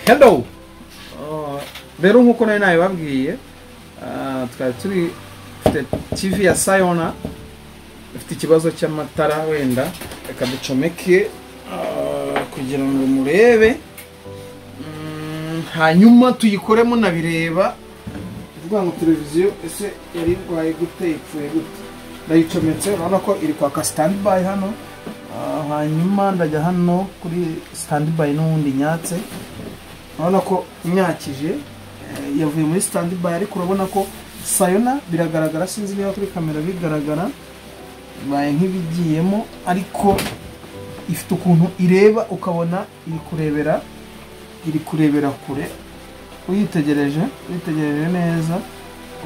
Hello. Rero nkuko nari nabibabwiye, twari turi dufite TV ya Sayona ifite ikibazo cy'amatara, wenda reka ducomeke kugira ngo murebe, hanyuma tuyikoremo nabireba kuvuga ngo televiziyo ese yari irwaye gute, ipfuye gute. Ndayicometse, urabona ko iri kwaka standby hano. Hanyuma ndajya hano kuri standby n'ubundi nyatse, urabona ko nyakije yavuye muri standby, ariko urabona ko Sayona biragaragara, sinzi niba kuri kamera bigaragara, baye nk'ibigiyemo, ariko ifite ukuntu ireba ukabona iri kurebera kure. Uyitegereje neza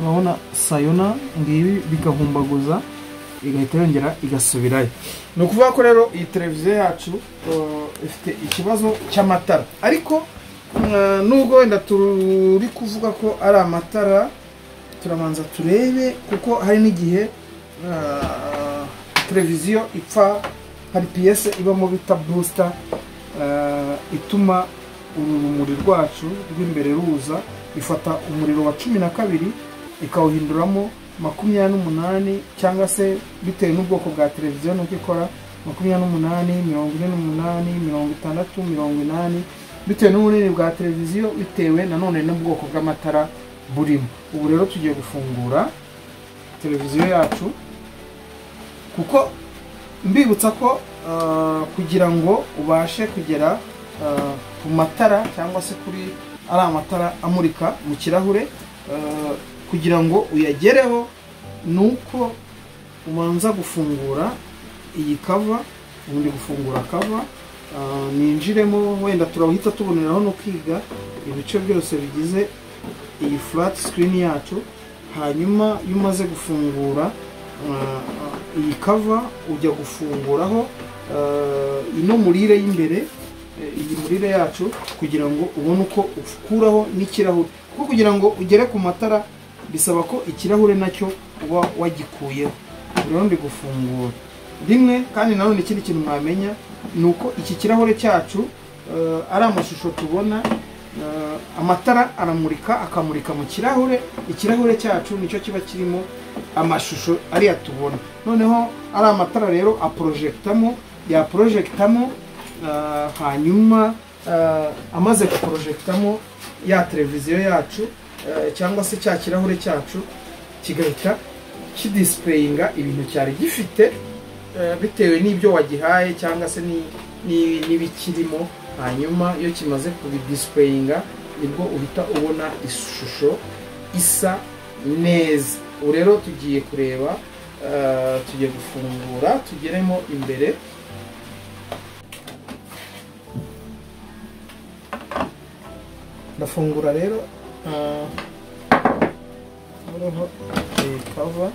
urabona Sayona ngibi bigahumbaguza igahita yongera igasubirayo. Ni ukuvuga ko rero iyi televiziyo yacu ifite ikibazo cy'amatara, ariko nubwo wenda turi kuvuga ko ari amatara, turabanza turebe kuko hari n'igihe televiziyo ipfa, hari piyese ibamo bita booster ituma urumuri rwacu rw'imbere ruza, ifata umuriro wa 12 ikawuhinduramo 28, cyangwa se bitewe n'ubwoko bwa televiziyo nuko ikora 28, 48, 60, 80, bitewe n'ubunini bwa televiziyo, bitewe nanone n'ubwoko bw'amatara burimo. Ubu rero tugiye gufungura televiziyo yacu, kuko mbibutsa ko kugira ngo ubashe kugera ku matara cyangwa se kuri ari amatara amurika mu kirahure, kugira ngo uyagereho nuko ubanza gufungura iyi cover. Ubundi gufungura cover, ninjiremo, wenda turahita tuboneraho no kwiga ibice byose bigize iyi flat screen yacu. Hanyuma iyo umaze gufungura iyi cover, ujya gufunguraho ino murire y'imbere, iyi murire yacu, kugira ngo ubone uko ukuraho n'ikirahure, kuko kugira ngo ugere ku matara bisaba ko ikirahure nacyo uba wagikuyeho. Rero ndi gufungura rimwe. Kandi nanone ikindi kintu mwamenya ni uko iki kirahure cyacu ari amashusho tubona, amatara aramurika akamurika mu kirahure, ikirahure cyacu nicyo kiba kirimo amashusho ariya tubona. Noneho ari amatara rero aprojectamo, yaprojectamo, hanyuma amaze kuprojectamo ya televiziyo yacu cyangwa se cya kirahure cyacu kigahita kidisplayinga ibintu cyari gifite bitewe n'ibyo wagihaye cyangwa se n'ibikirimo. Hanyuma iyo kimaze kubidisplayinga nibwo uhita ubona ishusho isa neza. Ubu rero tugiye kureba, tugiye gufungura tugeremo imbere. Ndafungura rero noneho cover,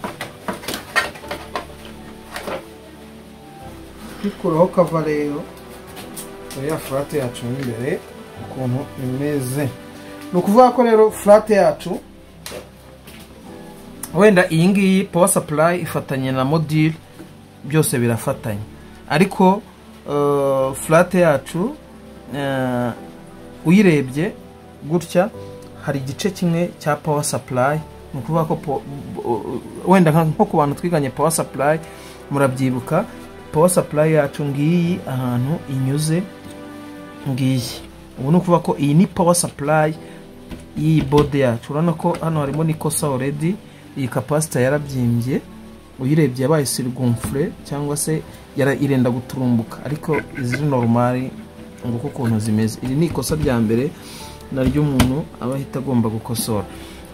kwikuraho cover rero ya flat yacu imbere ukuntu imeze. Ni ukuvuga ko rero flat yacu wenda iyi ngiyi power supply ifatanye na module, byose birafatanye, ariko flat yacu uyirebye gutya hari igice kimwe cya power supply. Ni ukuvuga ko wenda nko ku bantu twiganye power supply murabyibuka, power supply yacu ngiyi ahantu inyuze ngiyi. Ubu ni ukuvuga ko iyi ni power supply y'iyi board yacu. Urabona ko hano harimo n'ikosa already, iyi capacitor yarabyimbye, uyirebye yabaye surgonflé cyangwa se irenda guturumbuka, ariko izi normal nguko ukuntu zimeze. Iri ni ikosa rya mbere naryo umuntu aba ahita agomba gukosora.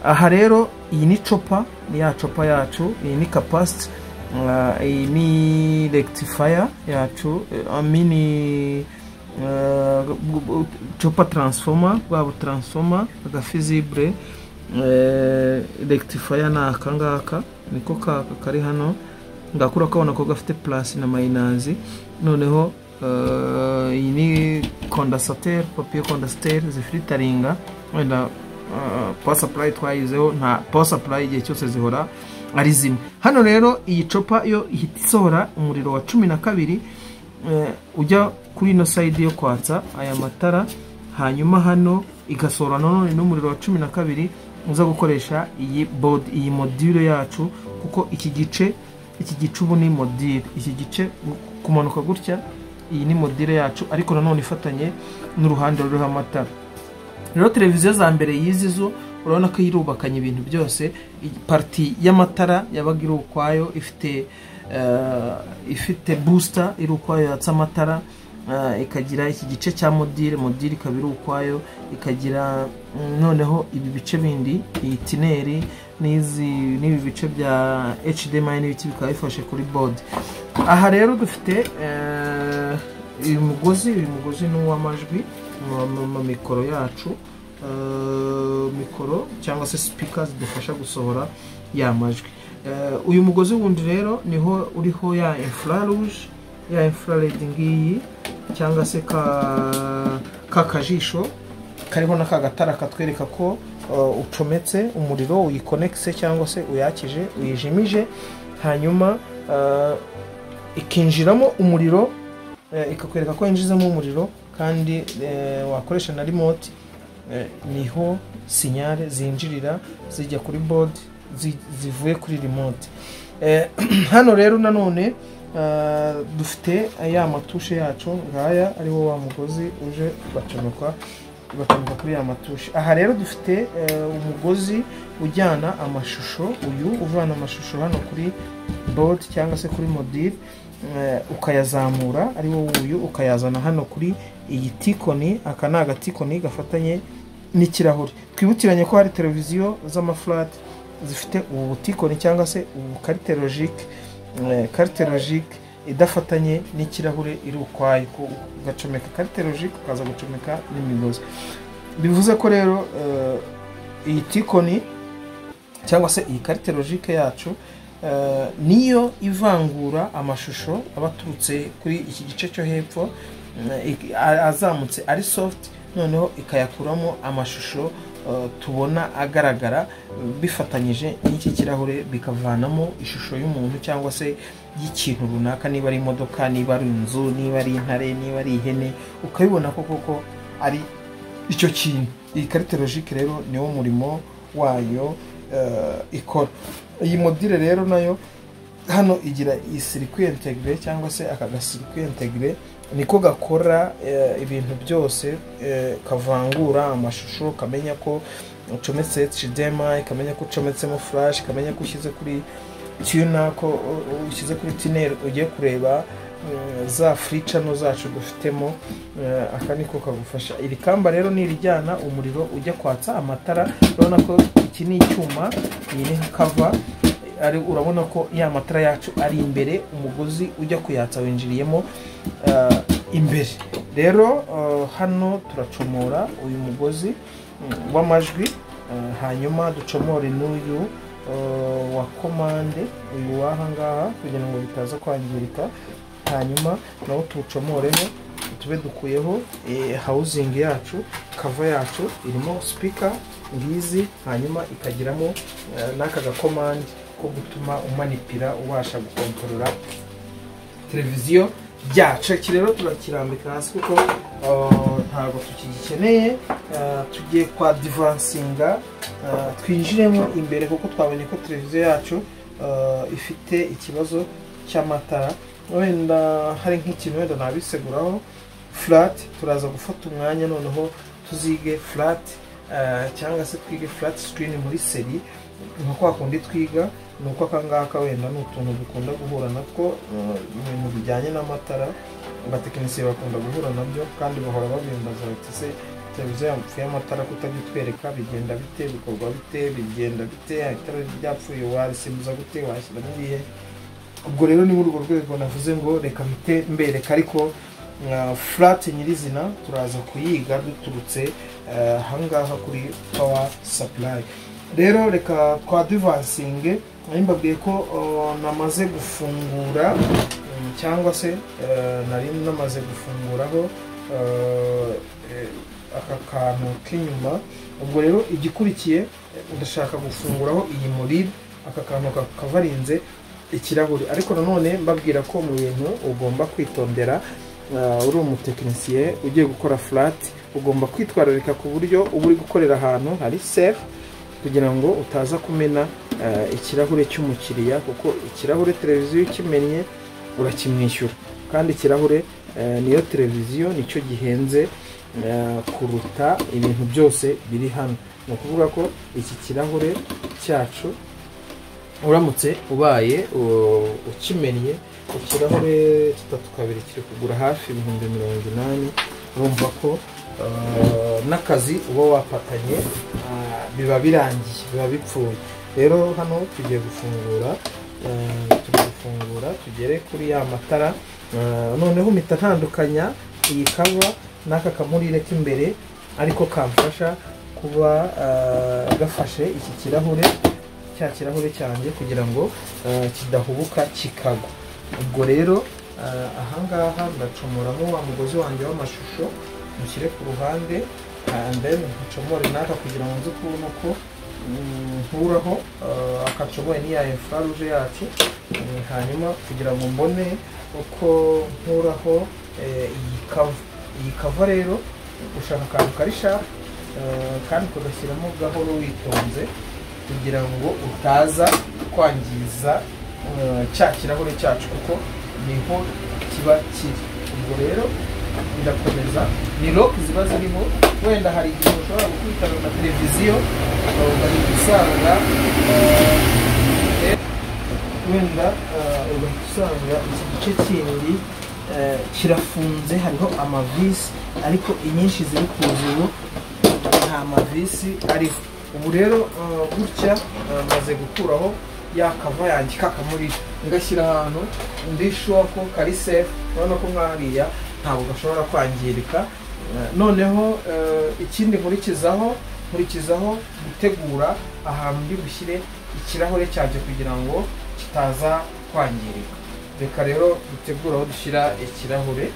Aha rero iyi ni chopper, ni ya chopper yacu, iyi ni capacitor, iyi ni rectifier yacu, mini chopper transformer, bwa transformer agafisible, rectifier na akangaka niko kari hano, ngakura kabona ko gafite plus na minus. Noneho iyi ni condensateur, papier condensateur zifilteringa, wenda power supply twayizeho, nta power supply igihe cyose zihora ari zimwe. Hano rero iyi chopper yo ihita isohora umuriro wa 12 ujya kuri ino side yo kwatsa aya matara. Hanyuma hano igasohora nanone n'umuriro wa 12 uza gukoresha iyi board, iyi module yacu, kuko iki gice ubu ni module, iki gice kumanuka gutya iyi ni module yacu, ariko nanone ifatanye n'uruhande ruriho amatara. Rero televiziyo za mbere y'izi zo urabona ko irubakanye ibintu byose. Parti y'amatara yabaga iri ukwayo, ifite booster iri ukwayo yatsa amatara, ikagira iki gice cya module ikaba iri ukwayo, ikagira noneho ibi bice bindi, iyi tineri n'ibi bice bya HDMI n'ibiki bikaba bifashe kuri board. Aha rero dufite uyu mugozi ni uw'amajwi mu mikoro yacu, mikoro cyangwa se speakers zidufasha gusohora ya majwi. Uyu mugozi wundi rero niho uriho ya infrarouge, ya infrared ngiyi, cyangwa se ka kajisho kariho n'aka gatara katwereka ko ucometse umuriro, uyikonekise cyangwa se uyakije, uyijimije, hanyuma ikinjiramo umuriro, ikakwereka ko yinjizamo umuriro, kandi wakoresha na remote, niho sinyale zinjirira zijya kuri board zivuye kuri remote. Hano rero nanone dufite ya matushe yacu ngaya, ariwo wa mugozi uje ugacomekwa kuri ya matushe. Aha rero dufite umugozi ujyana amashusho, uyu uvana amashusho hano kuri board cyangwa se kuri module, ukayazamura, ariwo uyu, ukayazana hano kuri iyi tikoni. Aka ni agatikoni gafatanye n'ikirahure. Twibukiranye ko hari televiziyo z'amaflat zifite ubu butikoni cyangwa se ubu carte logique idafatanye n'ikirahure, iri ukwayo, ugacomeka carte logique ukaza gucomeka n'imigozi. Bivuze ko rero iyi tikoni cyangwa se iyi carte logique yacu niyo ivangura amashusho aba aturutse kuri iki gice cyo hepfo azamutse ari soft, noneho ikayakuramo amashusho tubona agaragara, bifatanyije n'iki kirahure bikavanamo ishusho y'umuntu cyangwa se y'ikintu runaka, niba ari imodoka, niba ari inzu, niba ari intare, niba ari ihene, ukabibona ko koko ari icyo kintu. Iyi carte logique rero niwo murimo wayo ikora. Iyi module rero nayo hano igira iyi circuit intégré cyangwa se aka ga circuit intégré, niko gakora ibintu byose, kavangura amashusho, kamenya ko ucometse HDMI, kamenya ko ucometsemo flash, kamenya ko ushyize kuri tuner, ko ushyize kuri tuner ugiye kureba za free channel zacu dufitemo. Aka niko kagufasha. Iri kamba rero ni irijyana umuriro ujya kwatsa amatara. Urabona ko iki ni icyuma, iyi ni cover, ari urabona ko ya matara yacu ari imbere, umugozi ujya kuyatsa winjiriyemo imbere. Rero hano turacomora uyu mugozi w'amajwi, hanyuma ducomore n'uyu wa komande, uyu w'aha ngaha, kugira ngo bitaza kwangirika, hanyuma nawo tuwucomoreho, tube dukuyeho housing yacu, cover yacu irimo speaker ngizi, hanyuma ikagiramo n'aka gakomande ko gutuma umanipira ubasha gukontorora televiziyo yacu. Iki rero turakirambika hasi kuko ntabwo tukigikeneye. Tugiye kwa divansinga, twinjiremo imbere kuko twabonye ko televiziyo yacu ifite ikibazo cy'amatara. Wenda hari nk'ikintu wenda nabiseguraho, flat turaza gufata umwanya noneho tuzige flat, cyangwa se twige flat screen muri seri nka kwa kundi twiga. Nuko aka ngaka wenda ni utuntu dukunda guhura natwo ibintu bijyanye n'amatara, abatekinisiye bakunda guhura nabyo kandi bahora babimbaza bati se televiziyo yapfuye amatara kutajya utwereka, bigenda bite, bikorwa bite, bigenda bite, itara ryapfuye warisimbuza gute, washyiramo ibihe. Ubwo rero ni muri urwo rwego navuze ngo reka mpite mbereka, ariko flat nyirizina turaza kuyiga duturutse ahangaha kuri power supply. Rero reka twa divansinge, mbabwiye ko namaze gufungura cyangwa se nari namaze gufunguraho aka kantu k'inyuma. Ubwo rero igikurikiye ndashaka gufunguraho iyi module, aka kantu kavarinze ikirahuri. Ariko nanone mbabwira ko mu bintu ugomba kwitondera uri umutekinisiye ugiye gukora flat, Ugomba kwitwararika ku buryo uba uri gukorera ahantu hari safe, kugira ngo utaza kumena ikirahure cy'umukiriya, kuko ikirahure televiziyo ukimennye urakimwishyura, kandi ikirahure niyo televiziyo nicyo gihenze kuruta ibintu byose biri hano. Ni ukuvuga ko iki kirahure cyacu uramutse ubaye ukimennye, ikirahure 3 2 kiri kugura hafi 80,000. Urumva ko n'akazi uba wapatanye biba birangiye, biba bipfuye. Rero hano tugiye gufungura, turi gufungura tugere kuri ya matara. Noneho mpita ntandukanya iyi cover n'aka kamurire k'imbere, ariko kamfasha kuba gafashe iki kirahure, cya kirahure cyanjye, kugira ngo kidahubuka kikagwa. Ubwo rero ahangaha ndacomoramo wa mugozi wanjye w'amashusho, mushyire ku ruhande, and then ncomore n'aka kugira ngo nze kubona uko nkuraho akacomoye n'iya infrarouge yacu, hanyuma kugira ngo mbone uko nkuraho iyi cover. Iyi cover rero ushaka akantu kari sharp, kandi ukagashyiramo gahoro witonze, kugira ngo utaza kwangiza cya kirahure cyacu, kuko niho kiba kiri. Ubwo rero ndakomeza, ni lock ziba zirimo. Wenda hari igihe ushobora gukubitana na televiziyo ugahita usanga wenda ugahita usanga iki gice kindi kirafunze, hariho amavisi, ariko inyinshi ziri kuza ubu nta mavisi ariho. Ubu rero gutya maze gukuraho ya cover yanjye, kakamuri ngashyira ahantu ndi sure ko kari safe. Urabona ko nk'hariya ntabwo gashobora kwangirika. Noneho ikindi nkurikizaho gutegura ahantu ndi bushyire ikirahure cyanjye kugira ngo kitaza kwangirika. Reka rero dutegure aho dushyira ikirahure.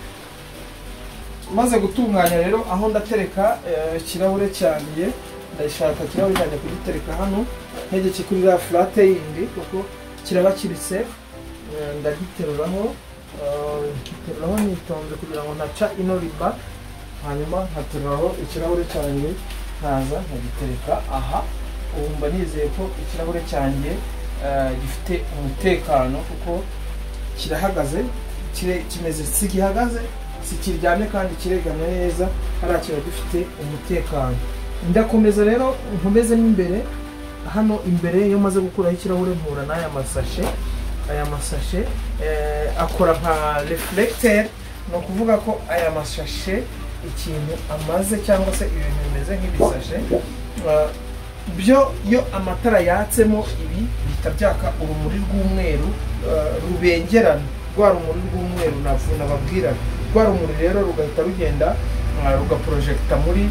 Maze gutunganya rero aho ndatereka ikirahure cyanjye, ndashaka ikirahure cyanjye kugitereka hano ntegeke kuri ya flat yindi, kuko kiraba kiri safe. Ndagiteruraho, ngiteruraho nitonze kugira ngo ntaca ino riba, hanyuma nkateruraho ikirahure cyanjye, nkaza nkagitereka aha. Ubu mba nizeye ko ikirahure cyanjye gifite umutekano, kuko kirahagaze, kimeze si gihagaze, si kiryamye, kandi kiregamye neza, hariya kiba gifite umutekano. Ndakomeza rero nkomeze n'imbere. Hano imbere, iyo maze gukuraho ikirahure, mpura n'aya masashe. Aya masashe akora nka reflecteur. Ni ukuvuga ko aya masashe ikintu amaze, cyangwa se ibintu bimeze nk'ibisashe, byo iyo amatara yatsemo ibi bihita byaka urumuri rw'umweru rubengerana, rwa rumuri rw'umweru nababwiraga. Rwa rumuri rero rugahita rugenda rugaporojegita muri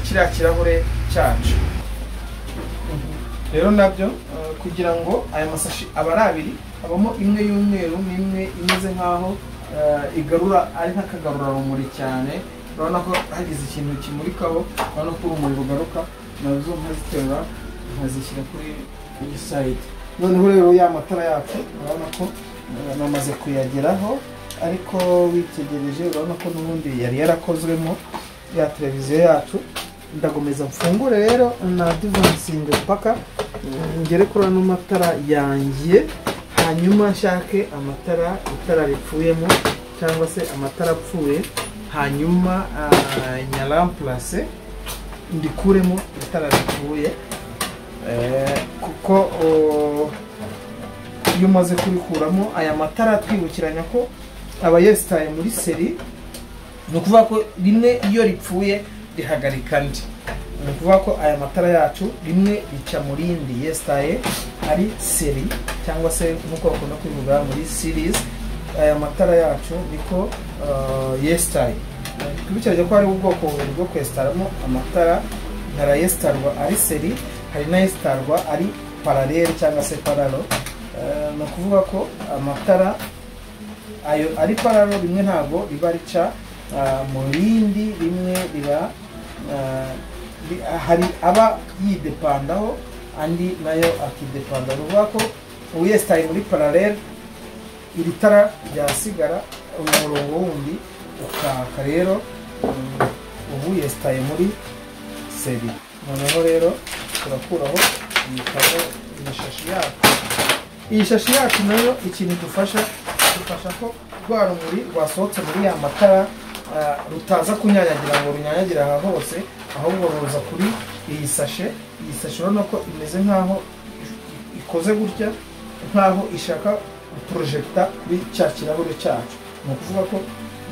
kiriya kirahure cyacu. Rero nabyo kugira ngo aya masashi aba ari abiri, habamo imwe y'umweru n'imwe imeze nk'aho igarura, ari nk'akagarurarumuri cyane. Urabona ko hagize ikintu kimurikaho, urabona ko urumuri rugaruka. Nazo nkaziterura, nkazishyira kuri iyi side. Noneho rero ya matara yacu, urabona ko namaze kuyageraho, ariko witegereje urabona ko n'ubundi yari yarakozwemo ya televiziyo yacu. Ndakomeza mfungure rero na divansinge paka ngere kuri ano matara yanjye, hanyuma nshake amatara, itara ripfuyemo cyangwa se amatara apfuye, hanyuma nyaramplase, ndikuremo itara ripfuye, kuko iyo umaze kurikuramo aya matara, twibukiranya ko aba yesitaye muri série. Ni ukuvuga ko rimwe iyo ripfuye rihagarika andi. Ni ukuvuga ko aya matara yacu rimwe rica mu rindi, yesitaye ari série, cyangwa se nk'uko bakunda kubivuga muri series. Aya matara yacu niko yesitaye. Twibukiranye ko hariho ubwoko bubiri bwo kwesitaramo amatara: hari ayesitarwa ari série, hari n'ayesitarwa ari parallèle cyangwa se parallel. Ni ukuvuga ko amatara ayo ari parallel, rimwe ntabwo riba rica mu rindi, rimwe riba hari aba yidepandaho, andi nayo akidepanda. Ni ukuvuga ko uwiyesitaye muri parallèle, iri tara ryasigara, uyu murongo wundi ukaka. Rero ubu Ubu yesitaye muri seri. Noneho rero turakuraho iyi shashi yacu. Iyi shashi yacu nayo ikintu idufasha, idufasha ko rwa rumuri rwasohotse muri ya matara rutaza kunyanyagira ngo runyanyagire aha hose, ahubwo ruza kuri iyi sashe. Iyi sashe urabona ko imeze nkaho ikoze gutya, nkaho ishaka guporojegita kuri cya kirahure cyacu. Ni ukuvuga ko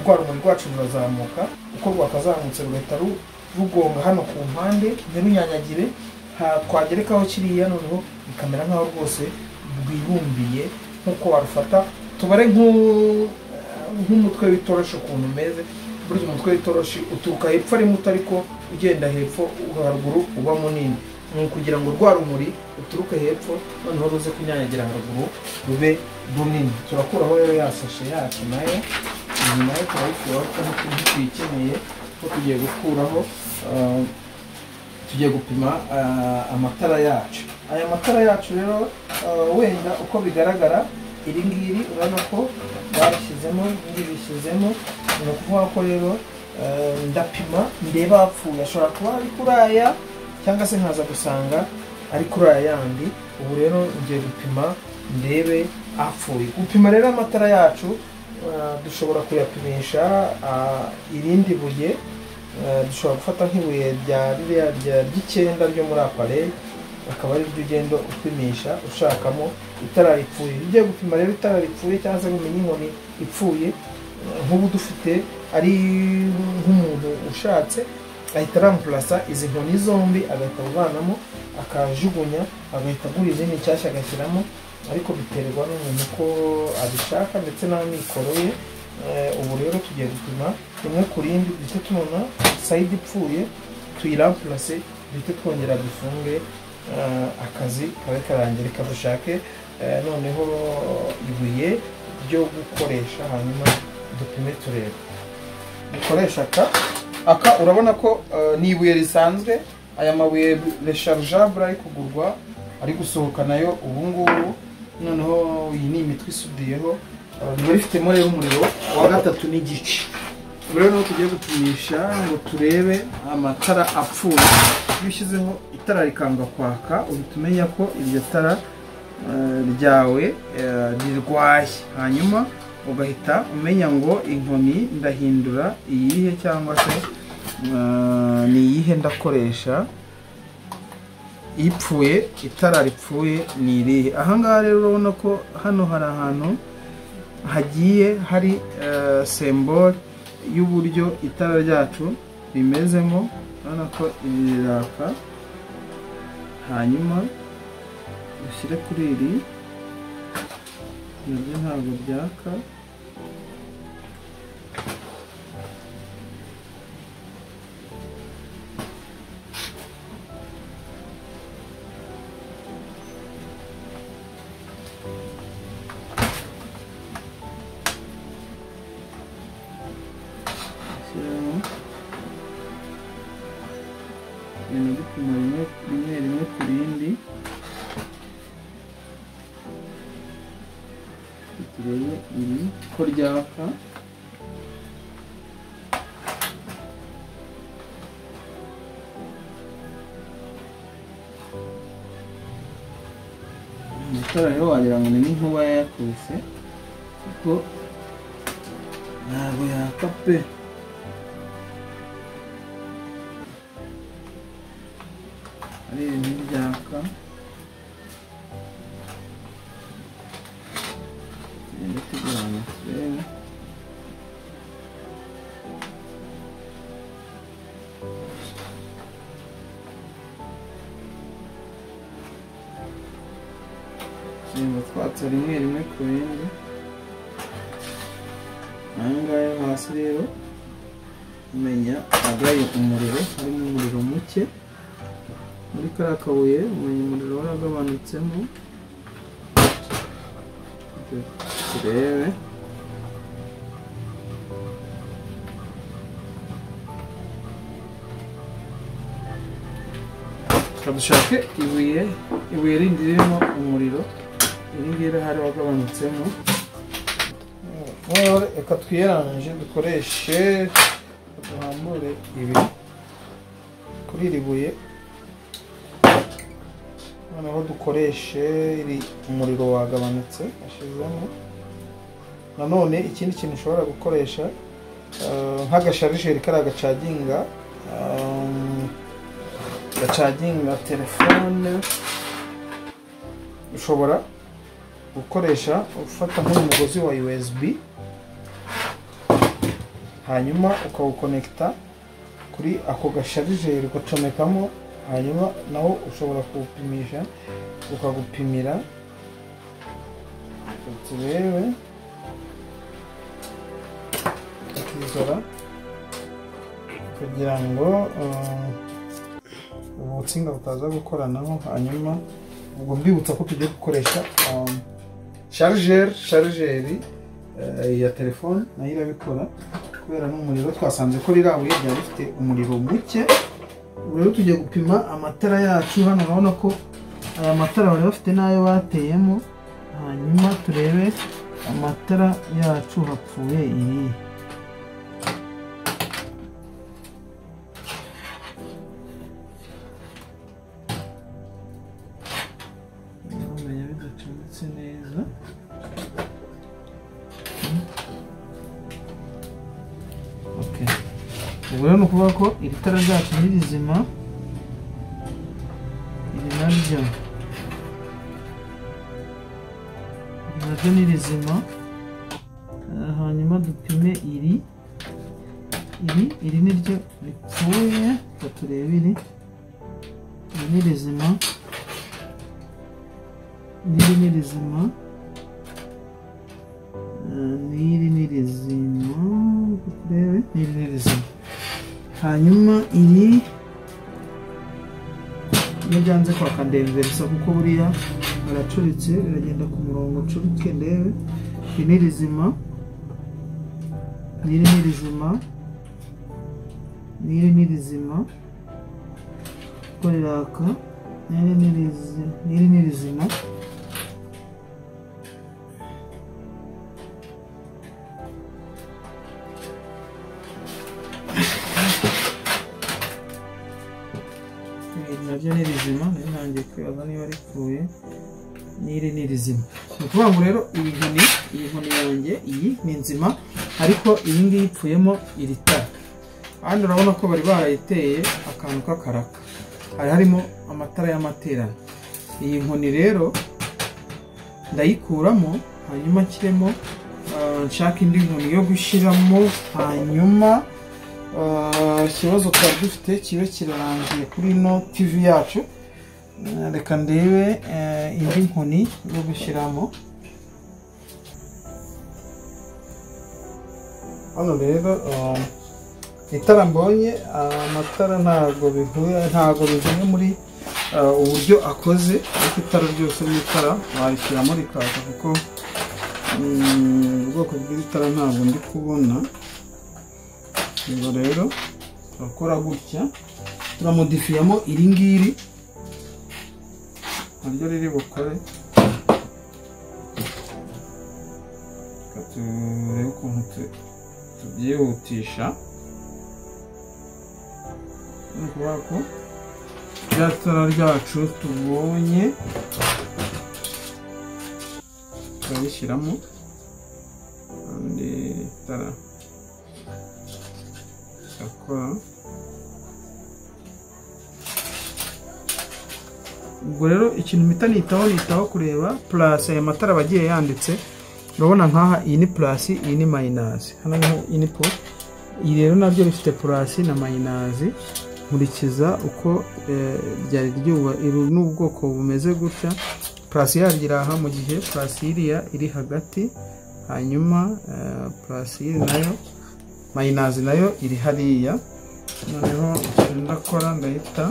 rwa rumuri rwacu rurazamuka, uko rwakazamutse rugahita rugonga hano ku mpande ntirunyanyagire, twagerekaho kiriya noneho bikamera nkaho rwose rwibumbiye nk'uko warufata. Tubare nk'umutwe w'itoroshi ukuntu umeze. Burya umutwe w'itoroshi uturuka hepfo ari muto, ariko ugenda hepfo haruguru uba munini. Ni ukugira ngo rwa rumuri uturuke hepfo noneho ruze kunyanyagira haruguru rube runini. Turakuraho rero ya sashe yacu nayo, iyi nayo turayikuraho kuko ntituyikeneye, ko tugiye gukuraho, tugiye gupima amatara yacu. Aya matara yacu rero wenda uko bigaragara, iri ngiri urabona ko barishyizemo, iri bishyizemo. Ni ukuvuga ko rero ndapima ndeba apfuye, ashobora kuba ari kuri aya cyangwa se nkaza gusanga ari kuri aya yandi. Ubu rero ngiye gupima ndebe apfuye. Gupima rero amatara yacu, dushobora kuyapimisha irindi buye. Dushobora gufata nk'ibuye rya ririya ry'icyenda ryo muri appareil, akaba ari ryo ugenda upimisha ushakamo itara ripfuye. Iyo ugiye gupima rero itara ripfuye cyangwa se ngo umenye inkoni ipfuye, nk'ubu dufite ari nk'umuntu ushatse ahita arampurasa izi nkoni zombi, agahita avanamo akajugunya, agahita agura izindi nshyashya agashyiramo, ariko biterwa n'umuntu uko abishaka ndetse n'amikoro ye. Ubu rero tugiye gupima rimwe ku rindi, duhite tubona side ipfuye tuyiramplase, duhite twongera dufunge, akazi kabe karangira. Reka dushake noneho ibuye ryo gukoresha, hanyuma dupime turebe. Dukoresha aka urabona ko ni ibuye risanzwe. Aya mabuye rechargeable ari kugurwa, ari gusohoka nayo ubu ngubu. Noneho iyi ni imitwe isudiyeho, riba rifitemo rero umuriro wa 3.5. Ubu rero tugiye gupimisha ngo turebe amatara apfuye. Iyo ushyizeho itara rikanga kwaka, uhita umenya ko iryo tara ryawe rirwaye, hanyuma ugahita umenya ngo inkoni ndahindura iyihe cyangwa se ni iyihe ndakoresha. Ipfuye, itara ripfuye ni irihe? Ahangaha rero urabona ko hano hari ahantu hagiye hari symbole y'uburyo itara ryacu rimezemo. Urabona ko iri riraka, hanyuma dushyire kuri iri, nabyo ntabwo byaka. Shyiramo ibintu dupima rimwe rimwe rimwe ku rindi, turebe iri ko ryaka. Amatara rero wagira ngo ni n'inkuba yayakubise, kuko ntabwo yaka pe. Ari ibintu byaka, tugenda tugabanya turebe. Tugenda twatsa rimwe rimwe ku rindi. Aya ngaya hasi rero umenya agaye umuriro, harimo umuriro muke muri kariya kabuye, umenya umuriro waragabanutsemo. Turebe reka dushake ibuye rindi ririmo umuriro. Iri ngiri hari wagabanutsemo. Reka twiyeranje dukoreshe, duhambure ibi. kuri iri buye, noneho dukoreshe iri umuriro wagabanutse ashizemo. Nanone ikindi kintu ushobora gukoresha nk'agasharijeri kari agacaginga gacaginga telefone, ushobora gukoresha ufata nk'umugozi wa USB hanyuma ukawukonekita kuri ako gasharijeri ugacomekamo, hanyuma nawo ushobora kuwupimisha ukagupimira. Turebe tukizora kugira ngo ubutsinga butaza gukoranaho. Hanyuma ubwo mbibutsa ko tugiye gukoresha chargeur ya telefone, nayo irabikora kubera n'umuriro twasanze ko rirabuye ryari rifite umuriro muke. Ubu rero tugiye gupima amatara yacu. Hano urabona ko aya matara bari bafite n'ayo bateyemo, hanyuma turebe amatara yacu hapfuye iri. Bidacometse neza. Okay. Ubu rero ni ukuvuga ko iri tara ryacu ni rizima, iri naryo ni rizima. Hanyuma dupime iri iri niryo ripfuye, turebe iri ni rizima, n'iri ni rizima, n'iri ni rizima, turebe n'iri ni rizima. Hanyuma iri iyo byanze kwaka ndemverisa kuko buriya baracuritse biragenda ku murongo ucurike ndebe. Iri ni rizima, n'iri ni rizima, n'iri ni rizima kuko riraka, n'iri ni rizima, n'iri ni rizima. Nabyo ni rizima, nayo ntangiye kwibaza niba ripfuye. N'iri ni rizima. Ni ukuvuga ngo rero iyi nkoni yanjye iyi ni nzima, ariko iyi ngiyi ipfuyemo iri tara. Hano urabona ko bari barayiteye akantu k'akaraka, hari harimo amatara y'amaterano. Iyi nkoni rero ndayikuramo, hanyuma nshyiremo nshaka indi nkoni yo gushyiramo, hanyuma ikibazo twari dufite kibe kirarangiye kuri ino TV yacu. Reka ndebe indi nkoni yo gushyiramo. Hano rero itara mbonye, amatara ntago bihuye, ntago bivuye muri uburyo akoze, ariko itara ryose n'itara warishyiramo rikaza kuko ubwoko bw'itara ntabwo ndi kubona. Ubwo rero turakora gutya, turamodifiyamo iri ngiri naryo riri bukore. Reka turebe ukuntu tubyihutisha. Ni ukuvuga ko rya tara ryacu tubonye turarishyiramo, kandi itara akora. Ubwo rero ikintu mpita nitaho kureba plus aya matara bagiye yanditse. Urabona nkaha iyi ni plus, iyi ni minus, hano niho input. Iyi rero nabyo bifite plus na minus, nkurikiza uko ryari ryuba. Uru ni ubwoko bumeze gutya, plus yaryo iri aha mu gihe plus iriya iri hagati, hanyuma plus iri nayo minus nayo iri hariya. Noneho ndakora ndahita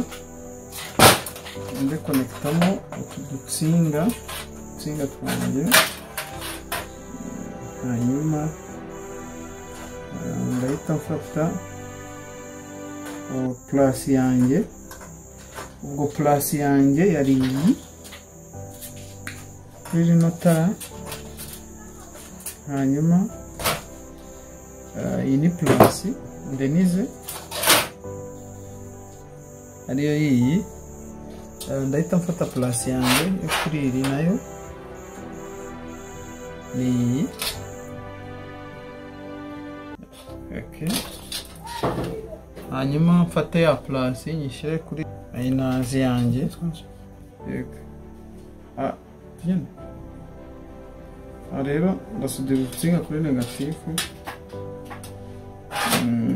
ndekonekitamo utu dutsinga twanjye, hanyuma ndahita mfata plus yanjye. Ubwo plus yanjye yari iyi kuri rino tara, hanyuma iyi ni plus ndenize. ariyo yiyi. Ndahita mfata plus yanjye yo kuri iri nayo ni iyi. Okay. Hanyuma mfate ya plus nyishyire kuri ayinazi yanjye. Yego. Rero ndasudira urutsinga kuri negatifu,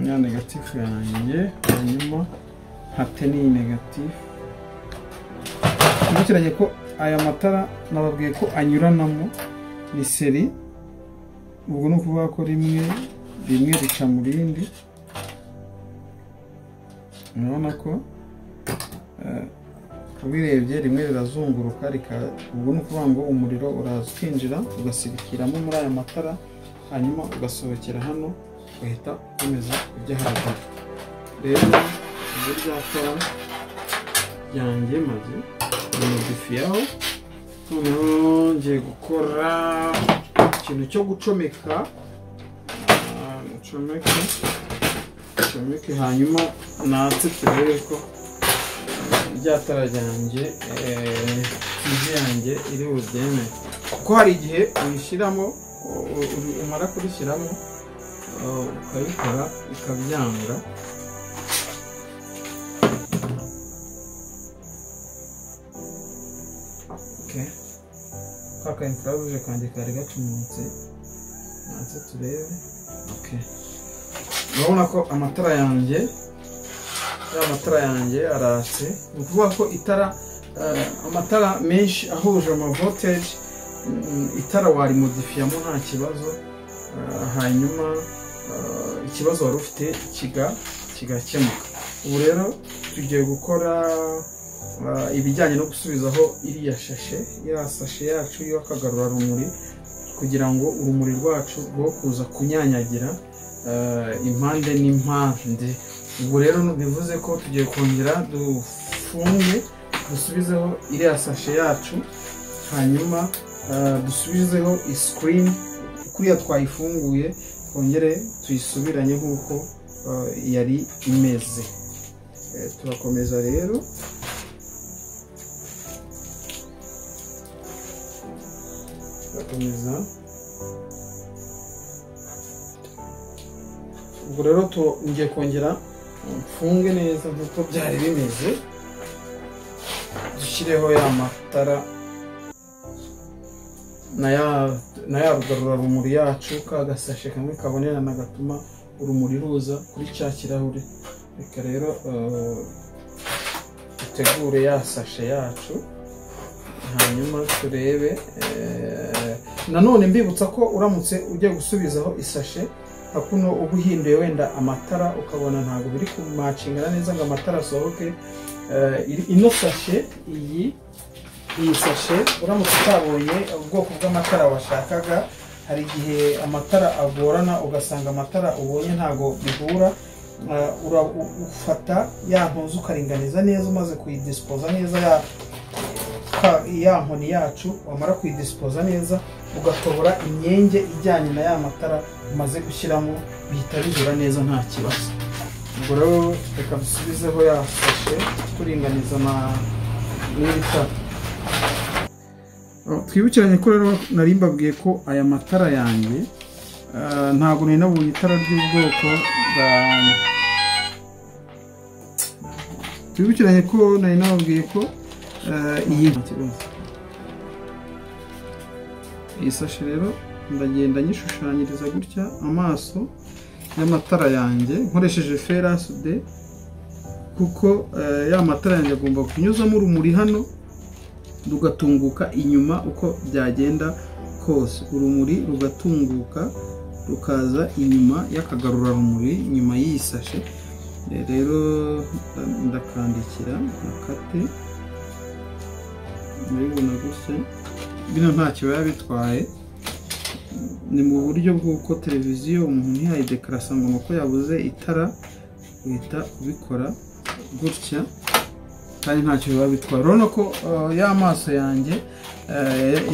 ya negatifu yanjye, hanyuma nkate n'iyi negatifu. Nkurikiranye ko aya matara nababwiye ko anyuranamo ni seri, ubwo ni ukuvuga ko rimwe rimwe rica mu rindi. Urabona ko ubirebye rimwe rirazunguruka, ubwo ni ukuvuga ngo umuriro uraza ukinjira ugasirikiramo muri aya matara, hanyuma ugasohokera hano ugahita ukomeza ujya haruguru. Rero ibyo rya tara ryanjye maze modifiyaho, noneho ngiye gukora ikintu cyo gucomeka, ncomeke hanyuma natse turebe ko rya tara ryanjye TV yanjye iri bubyemere, kuko hari igihe uyishyiramo umara kurishyiramo ukayikora ikabyanga. Okay. Kaka infrarouge kanjye kari gacumutse, natse turebe. Okay. Urabona ko amatara yanjye, amatara yanjye aratse. Ni ukuvuga ko itara, amatara menshi ahuje ama voltage, itara warimodifiyamo nta kibazo, hanyuma ikibazo wari ufite kigakemuka. Ubu rero tugiye gukora ibijyanye no gusubizaho iriya shashe, iriya sashe yacu y'akagarurarumuri, kugira ngo urumuri rwacu rwo kuza kunyanyagira impande n'impande. Ubwo rero bivuze ko tugiye kongera dufunge dusubizeho iriya sashe yacu, hanyuma dusubizeho screen kuriya twayifunguye, twongere tuyisubiranye nk'uko yari imeze. Turakomeza rero. Turakomeza. Ubwo rero ngiye kongera mfunge neza nk'uko byari bimeze, dushyireho ya matara na ya rugarurarumuri yacu, ka gasashe kamwe kabonerana gatuma urumuri ruza kuri cya kirahure. Reka rero dutegure ya sashe yacu, hanyuma turebe. Nanone mbibutsa ko uramutse ujya gusubizaho isashe hakuno uba uhinduye wenda amatara ukabona ntabwo biri kumacingana neza ngo amatara asohoke, ino sashe, iyi sashe uramutse utabonye ubwoko bw'amatara washakaga, hari igihe amatara agorana ugasanga amatara ubonye ntabwo bihura, ufata ya ntuzu ukaringaniza neza, umaze kuyidispoza neza ya nkoni yacu, wamara kuyidispoza neza ugatobora imyenge ijyanye na ya matara umaze gushyiramo, bihita bihura neza nta kibazo. Ubwo rero reka dusubizeho ya sashe turinganiza n'iri tara. Twibukiranye ko rero nari mbabwiye ko aya matara yanjye ntabwo nari nabonye itara ry'ubwoko bwa, twibukiranye ko nari nababwiye ko iyi iyi sashe rero ndagenda nyishushanyiriza gutya amaso y'amatara yanjye nkoresheje fer à souder, kuko ya matara yanjye agomba kunyuzamo urumuri hano rugatunguka inyuma uko byagenda kose, urumuri rugatunguka rukaza inyuma y'akagarurarumuri inyuma y'iyi sashe. Rero ndakandikira nakate, murabibona gutya, bino ntacyo biba bitwaye, ni mu buryo bw'uko televiziyo umuntu ntiyayidekarasa ngo nuko yabuze itara, uhita ubikora gutya kandi ntacyo biba bitwaye. Urabona ko ya maso yanjye,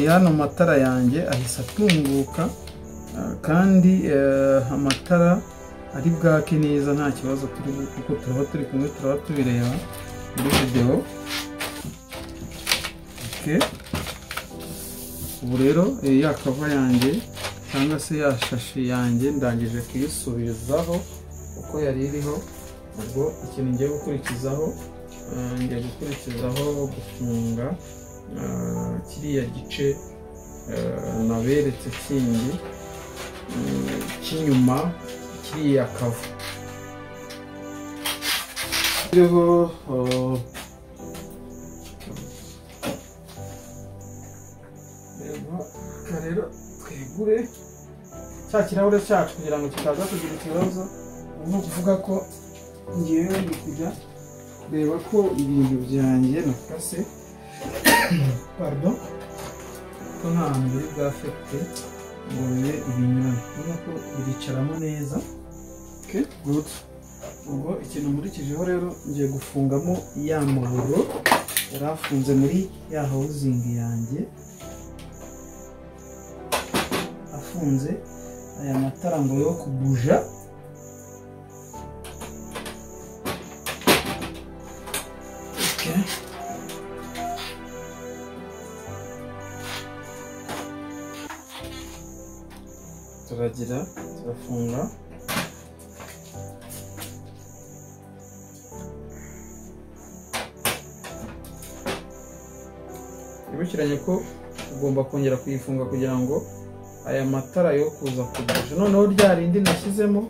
y'ano matara yanjye ahise atunguka, kandi amatara ari bwake neza nta kibazo, turi kuko turaba turi kumwe turaba tubireba. muri video. Okay. Ubu rero ya cover yanjye cyangwa se ya shashi yanjye ndangije kuyisubizaho uko yari iriho. Ubwo ikintu ngiye gukurikizaho, ngiye gukurikizaho gufunga kiriya gice naberetse kindi cy'inyuma kiriya cover. Rero rero twegure cya kirahure cyacu kugira ngo kitaza kugira ikibazo. Ni ukuvuga ko ngewe ndi kujya kureba ko ibintu byanjye nakase, pardon, ko nta hantu biri bwafekite ngo bibe ibinyurane. Urabona ko biricaramo neza. Okay, good. Ubwo ikintu nkurikijeho rero ngiye gufungamo ya maburo yari afunze muri ya housing yanjye, afunze aya matara ngo yo kubuja. Okay. Turagira turafunga. Ibukiranye ko ugomba kongera kuyifunga kugira ngo aya matara yo kuza kubuja. Noneho rya rindi nashyizemo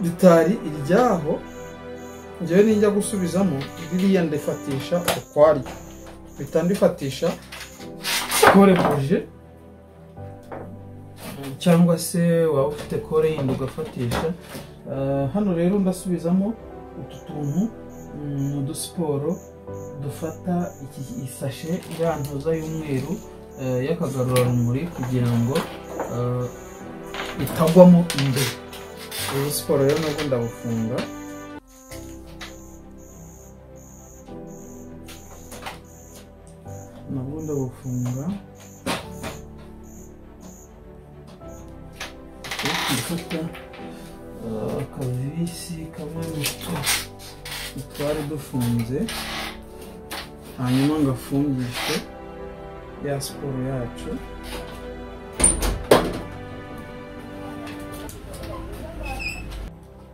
ritari iryaho, njyewe ninjya gusubizamo ririya ndifatisha ukwaryo, mpita ndifatisha kore buje, cyangwa se waba ufite kore yindi ugafatisha. Hano rero ndasubizamo utu tuntu udusiporo dufata iki isashe iriya ntuza y'umweru y'akagarurarumuri kugira ngo itagwamo imbere. Ubu siporo rero nabwo ndabufunga. Nabwo ndabufunga. Ndafata akavisi kamwe mu twari dufunze, hanyuma ngafungishe ya siporo yacu.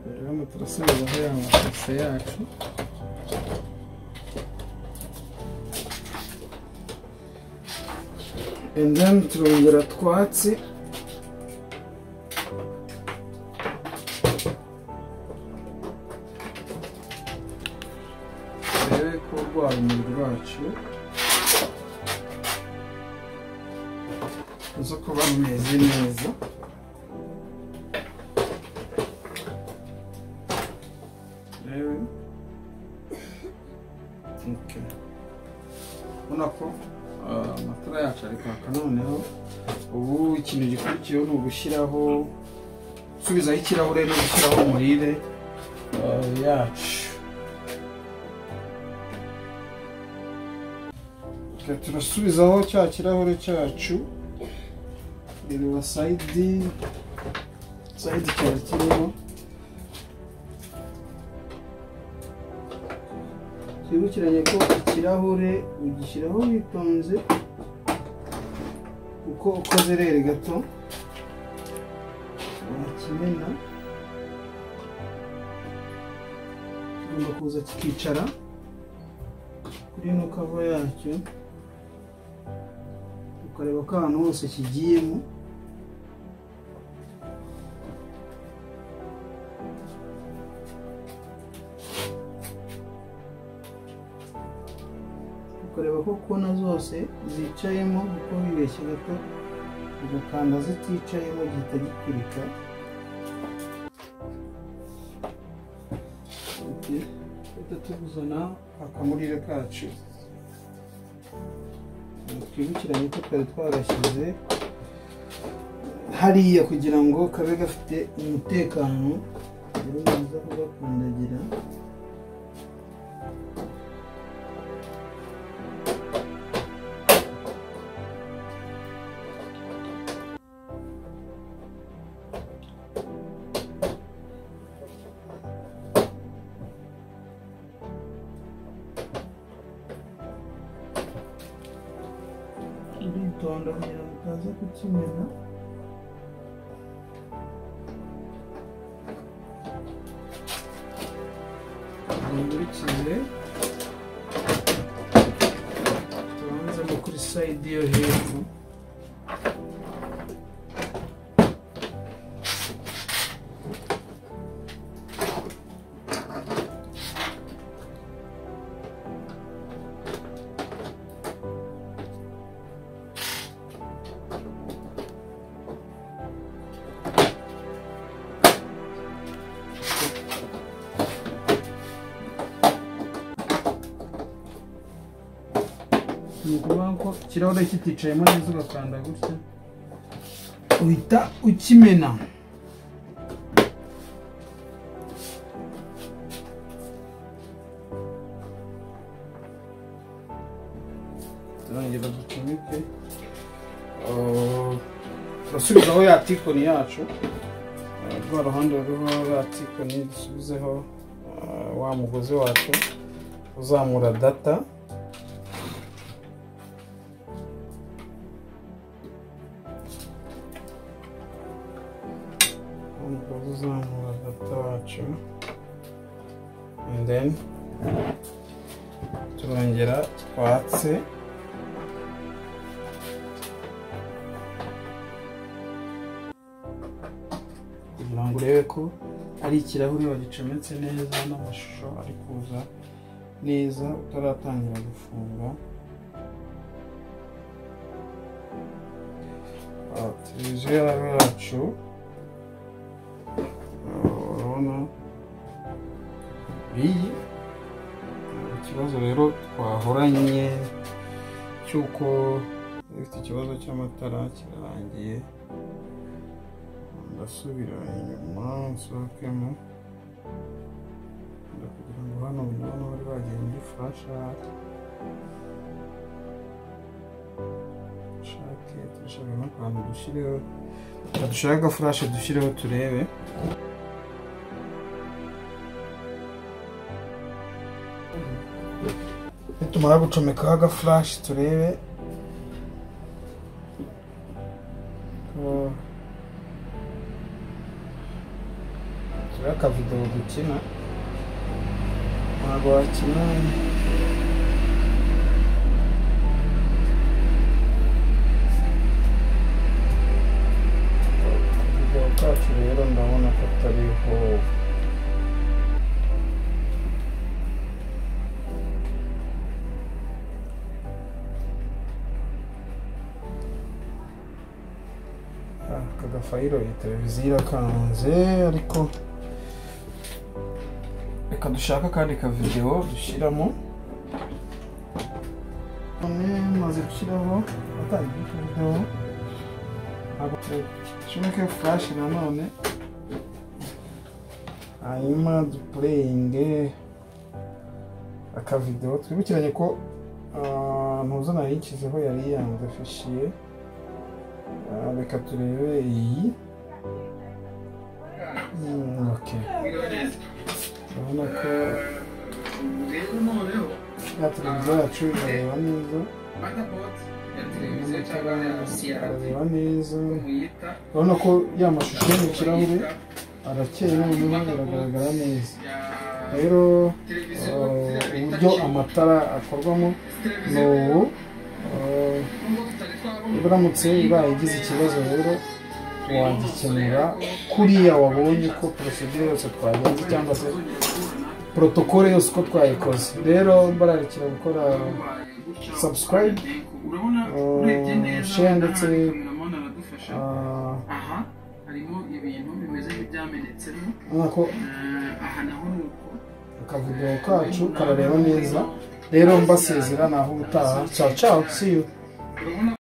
Rero turasubizaho ya mashusho yacu. And then turongera twatsi. Turebe ko rwa rumuri rwacu ruza kuba rumeze neza. Rero okay. Ubona ko amatara yacu ari kwaka. Noneho ubu ikintu gikurikiyeho ni ugushyiraho, gusubizaho ikirahure no gushyiraho umurire yacu. Turasubizaho cya kirahure cyacu, reba sayidi cyari kirimo. Twibukiranye ko ikirahure ugishyiraho witonze, uko ukoze rere gato wakimena, kigomba kuza kikicara kuri ino kava yacyo, ukareba ko ahantu hose kigiyemo. Ukareba ko kona zose zicayemo, kuko wibeshye gato ugakanda ziticayemo gihita giturika. Reka tuzana akamurire kacu. Twibukiranye ko twari twarashyize hariya kugira ngo kabe gafite umutekano, rero nza kugakandagira. Uritonda kugira ngo utaza kukimena. Nkurikize tubanzemo kuri sayidi yo hepfo. Ni ukuvuga ko ikirahure kiticayemo neza ugakanda gutya uhita ukimena. Turongera ducomeke, turasubizaho ya tikoni yacu, rwa ruhande ruriho ya tikoni dusubizeho wa mugozi wacu uzamura data. Umugozi uzamura data wacu, and then turongera twatse. Kugira ngo urebe ko ari ikirahure wagicometse neza n'amashusho ari kuza neza utaratangira gufunga. Televiziyo yacu urabona iyi. Ikibazo rero twahoranye cy'uko ifite ikibazo cy'amatara kirarangiye. Ndasubira inyuma nsohokemo kugira ngo hano ndabona bari bagiye muri furasha. Shake turashaka n'akantu dushyireho, dushaka agafurashe dushyireho turebe. Nitumara gucomekaho agafurashi turebe turebe akavidewo dukina. Ntabwo wakina akavidewo kacu rero ndabona ko atariho. Aka gafayiro iyi televiziyo irakanze, ariko reka dushaka akandi kavidewo dushyiramo. Maze gushyiraho atangiye videwo, ducomeke furashi nanone, hanyuma dupureyinge akavidewo. Twibukiranye ko ntuza nayishyizeho yari yanze fishiye. Reka turebe iyi. Okay, urabona ko ya televiziyo yacu irareba neza, irareba neza. Urabona ko ya mashusho yo mu kirahure arakeye, noneho biragaragara neza. Rero uburyo amatara akorwamo ni ubu. Uramutse ibaye igize ikibazo rero wagikemura kuriya wabonye ko procedure yose twagenze cyangwa se protocole yose uko twayikoze. Rero mbararikira gukora subscribe, share ndetse akavidewo kacu karareba neza. Rero mbasezera naho ubutaha. Ciao ciao, see you.